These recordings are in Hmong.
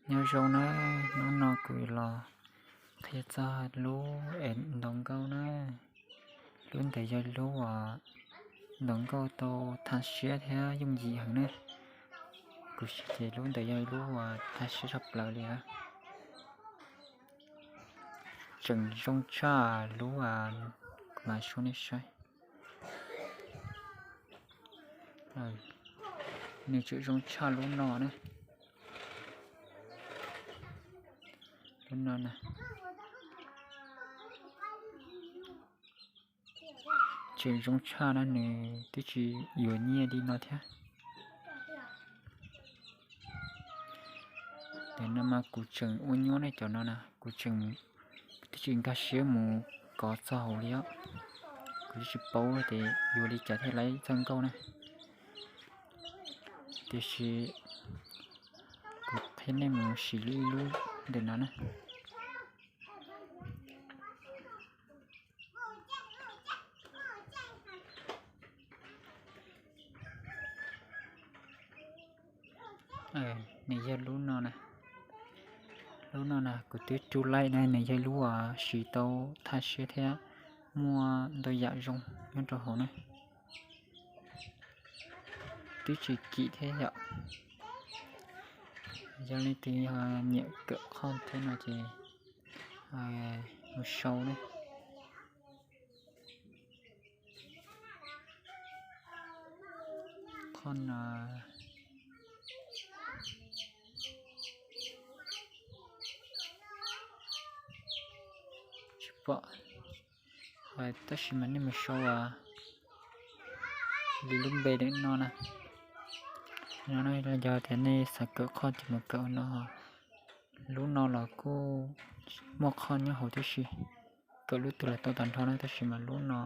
Nyob zoo na, hnub no kuv los qhia txog lub es ntaus nkauj na. Lub ntawd yog lub uas ntaus nkauj tau thaj siab thiab yooj yim heev na. Kuv siv ces lub ntawd yog lub uas thaj siab tshaj plaws li. Tseem zoo tshaj lub, kuv mam sub nej saib. Nws tseem zoo tshaj lub no na. Lub no na, tseem zoo tshaj na, nws twb tsis yuav nyiaj li no thiab. Ntawm no mas kuv tseem ua nyuaj ne, cov no na kuv tseem twb tsis nkag siab mus kov txog hauv li os. Kuv twb tsis paub tias yuav li cas thiaj li txawj nkauj na. Tiam sis kuv qhia nej mus siv li lub ntawm no na. Nws yog lub no na. Lub no na kuv twb rub laij na, nws yog lub uas siv tau thaj siab thiab muaj ntau yam zoo nyob rau hauv na. Twb tsis kim thiab yom. Yog leej twg yog nyiam kawm qhov thiab no ces mus sau na. Qhov no tsis pom, tab sis mas nej mus sau li lub npe ntawm no na. No yog tias nej xav kawm qhov ces mus kawm no. Lub no los kuj muaj qhov nyob hauv tib si, kawm lub twg los tau tag nrho na, tab sis mas lub no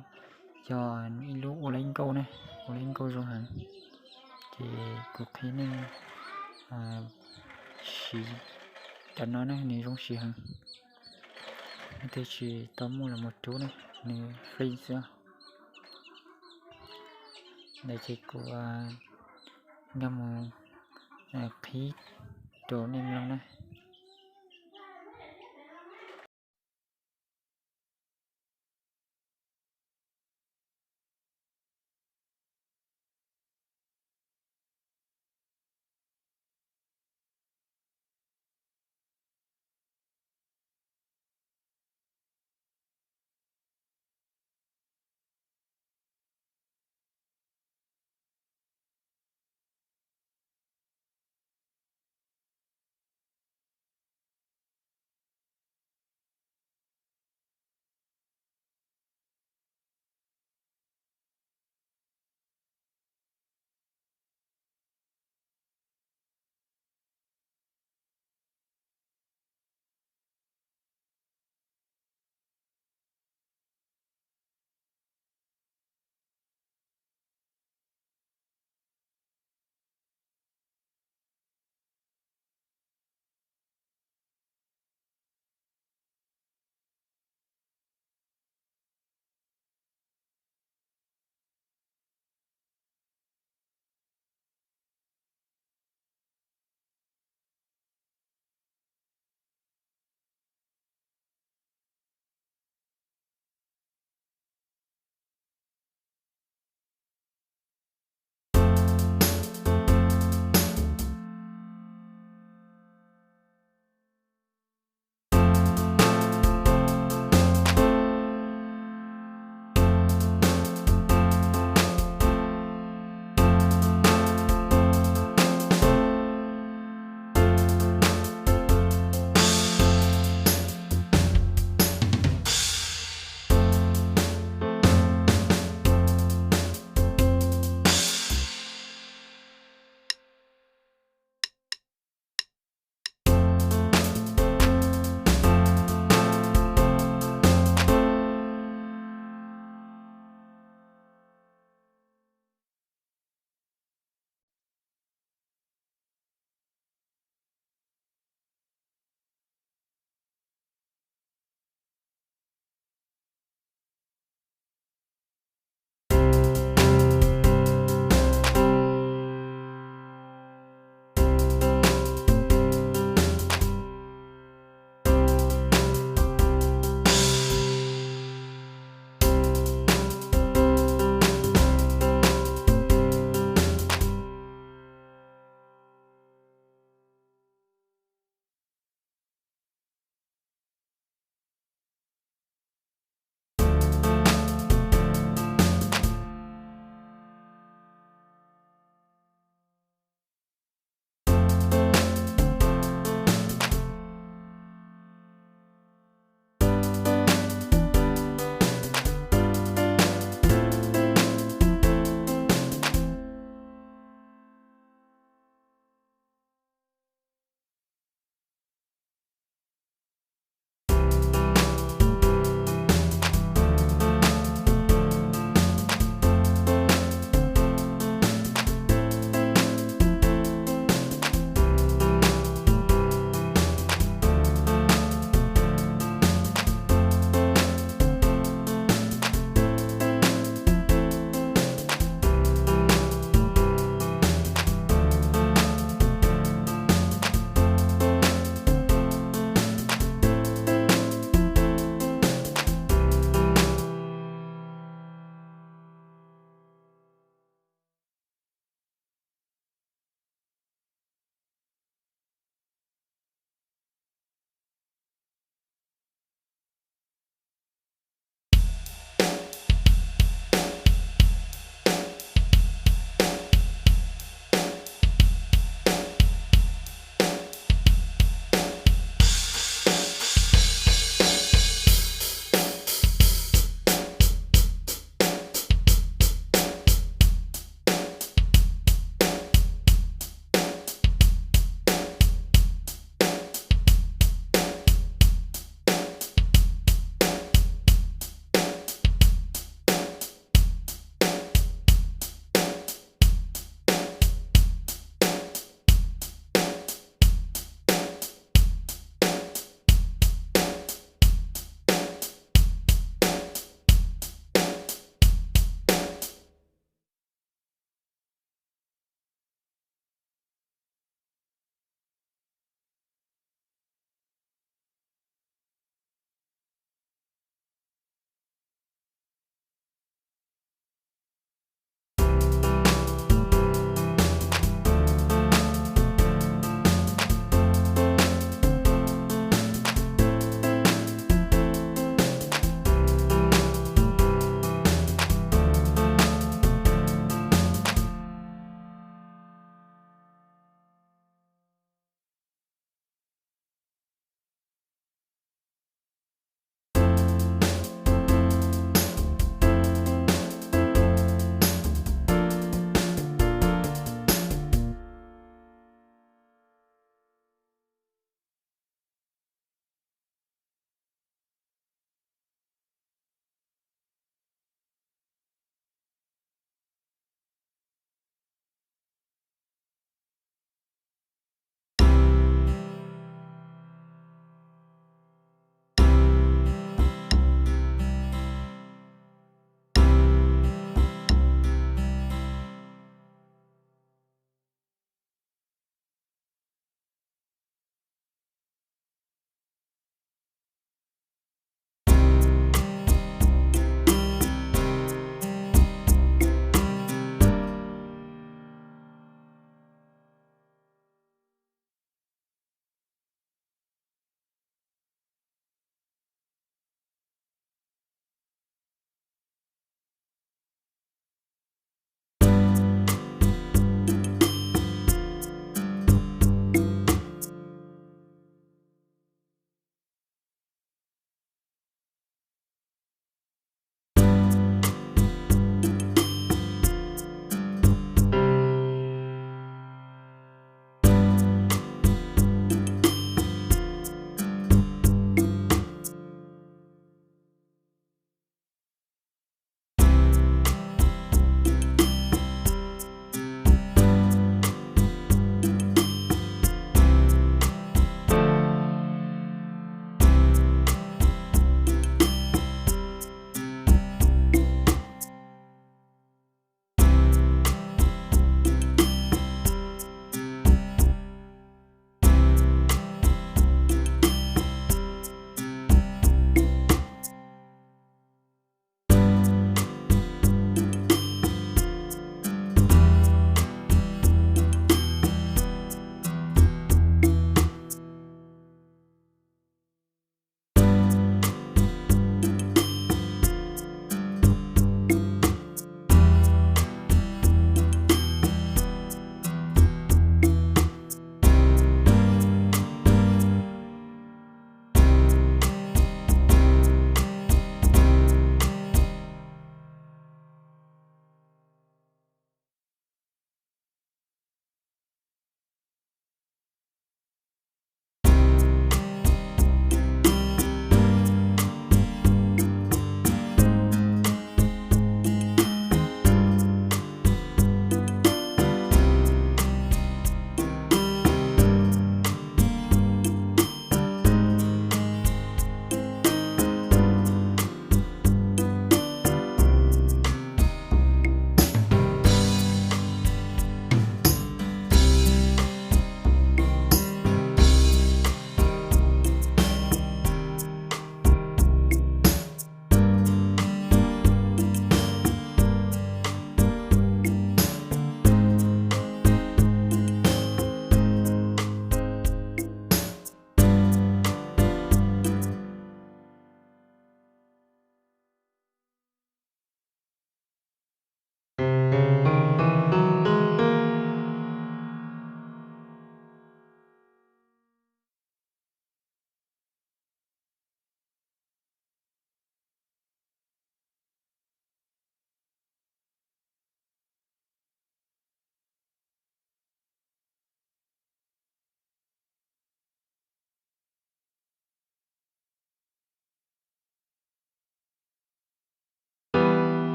yog ib lub ua laib nkauj ne, ua laib nkauj zoo heev. Ces kuv qhia nej siv cov no ne, nws zoo siv heev. Leej twg tsis tau muaj los mus rub ne, nws free xwb. Ntawd ces kuv nkag mus qhib rau nej mloog na.